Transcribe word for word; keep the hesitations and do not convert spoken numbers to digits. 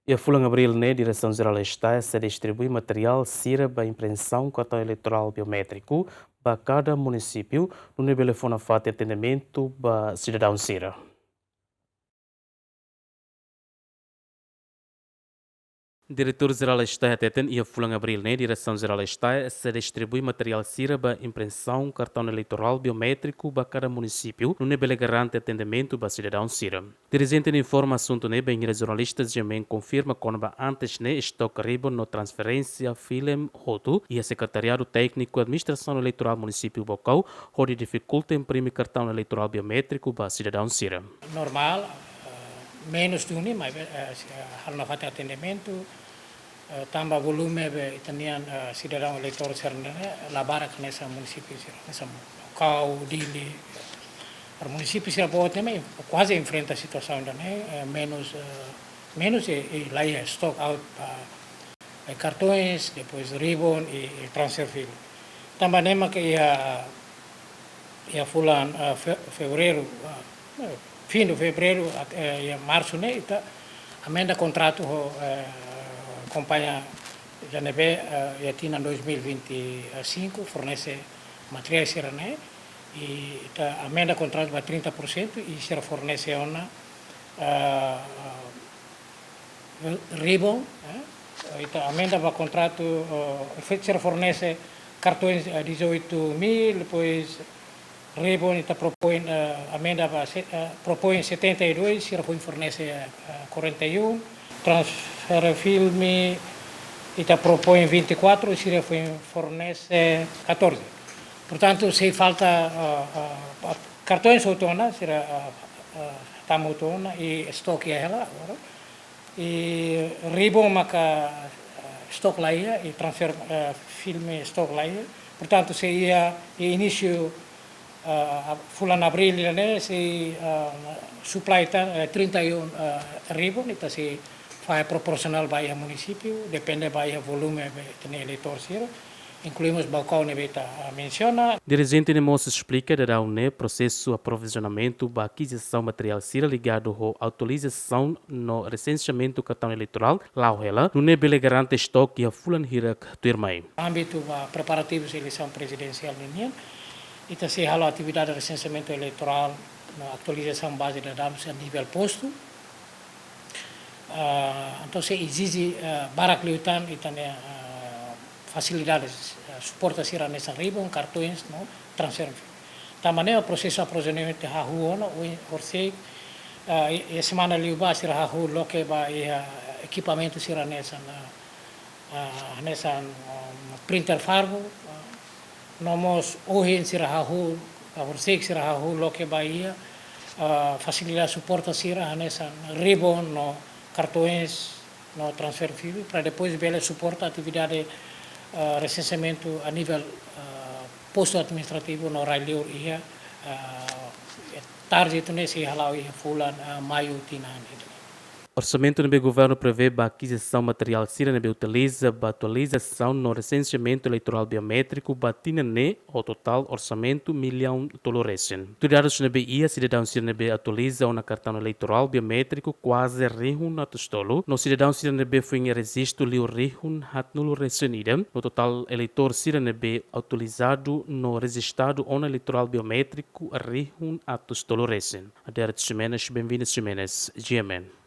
Iha fulan Abríl ne'e, Diresaun Jerál STAE sei distribui materiál sira ba impressão kartaun eleitorál biométriku ba kada munisípiu, nune'e bele fó nafatin atendimentu ba sidadaun sira. Diretór Jerál STAE hateten, iha fulan Abríl ne'e, Diresaun Jerál STAE sei distribui materiál sira ba impressão kartaun eleitorál biométriku ba kada munisípiu, nune'e bele garante atendimentu ba sidadaun sira. Dirijente ne'e informa asuntu ne'e bainhira jornalista GMN konfirma kona-ba antes ne'e estoke ribbon no transferénsia film hotu iha Sekretariadu Tékniku Administrasaun Eleitorál Munisípiu Baucau, hodi difikulta imprime kartaun eleitorál biométriku ba sidadaun sira. Normál, eh, menus duni, maibé, eh, si, eh, halo nafatin atendimentu, eh, tanba volume be ita-nian, eh, sidadaun eleitór sira ne'e la barak hanesan munisípiu sira, hanesan Baucau, Dili, eh, munisípiu sira boot ne'e kuaze enfrenta situasaun ida-ne'e, eh, menus, eh, menus i, i laiha stock out ba, eh, kartões, depois ribbon i, i transfer film. Tanba ne'e mak iha, iha fulan, eh, fe-, fevereiru, eh, fim de fevereiru, at-, eh, iha marsu ne'e, ita amenda kontratu ho, eh, kompañia ida ne'ebé, eh, iha tinan dois mil e vinte e cinco fornese materiál sira-ne'e, i ita amenda kontratu ba trinta por cento i sira fornese ona, eh, ribbon, eh, ita amenda ba kontratu, eh, efeitu sira fornese kartões, eh, dezoito mil, depois ribbon ita propoin, eh, amenda ba se-, eh, propoin setenta e dois, sira foin fornese, eh, quarenta e um, transfer film ita propoin vinte e quatro, sira foin fornese catorze. Portantu, sei falta, eh, eh, kartões hotu ona, sira, eh, eh, tama hotu ona, i stock iha hela agora. I ribbon maka, eh, stock laiha, i transfer, eh, film stock laiha. Portantu, sei iha, i inísiu, eh, fulan Abríl ne'e, sei, eh, supply tan, eh, trinta e um, eh, ribbon, ita sei fahe proporsionál ba iha munisípiu, depende ba iha volume be ita-nia eleitór sira. Inkluímos Baucau ne'ebé ita, ah, mensiona. Dirijente ne'e mós esplika daudaun ne'e prosesu aprovizionamentu ba akizisaun materiál sira ligadu ho atualizasaun no resenseamentu kartaun eleitorál la'o hela, nune'e bele garante stock iha fulan hirak tuirmai. Ámbitu ba preparativus eleisaun prezidensiál ninian, ita sei halo atividade resenseamentu eleitorál no atualizasaun baze de dadus a nivel postu. Ah, entaun sei ezije, ah, barak liután ita-nia, ah, fasilidades, ah, suporta sira hanesan ribbon, kartões no transfer film. Tanba ne'e prosesu aprovizionamentu hahú ona, ohin horisehik, ah, i, i semana liubá sira hahú loke ba iha ekipamentu sira hanesan, ah, ah, hanesan, ah, printer farbu, ah, no mós ohin sira hahú, ah, horisehik sira hahú loke ba iha, ah, fasilidade suporta sira hanesan ribbon no kartões no transfer film, para depois bele suporta atividade, ah, resenseamentu a nivel, ah, postu administrativu no rai-liur iha, ah, tarde ita-nia sei hala'o iha fulan, ah, maiu tinan ida-ne'e. Orsamentu ne'ebé governu prevee ba akizisaun materiál sira ne'ebé utiliza ba atualizasaun no resenseamentu eleitorál biométriku ba tinan ne'e ho totál orsamentu millaun tolu resin. Tuir dadus ne'ebé iha, sidadaun sira ne'ebé atualiza ona kartaun eleitorál biométriku kuaze rihun atus tolu, no sidadaun sira ne'ebé foin rejistu liu rihun haatnulu resin ida, no totál eleitór sira ne'ebé atualizadu no rejistadu ona eleitorál biométriku rihun atus tolu resin. Adérito Ximenes, Benvinda Ximenes, GMN.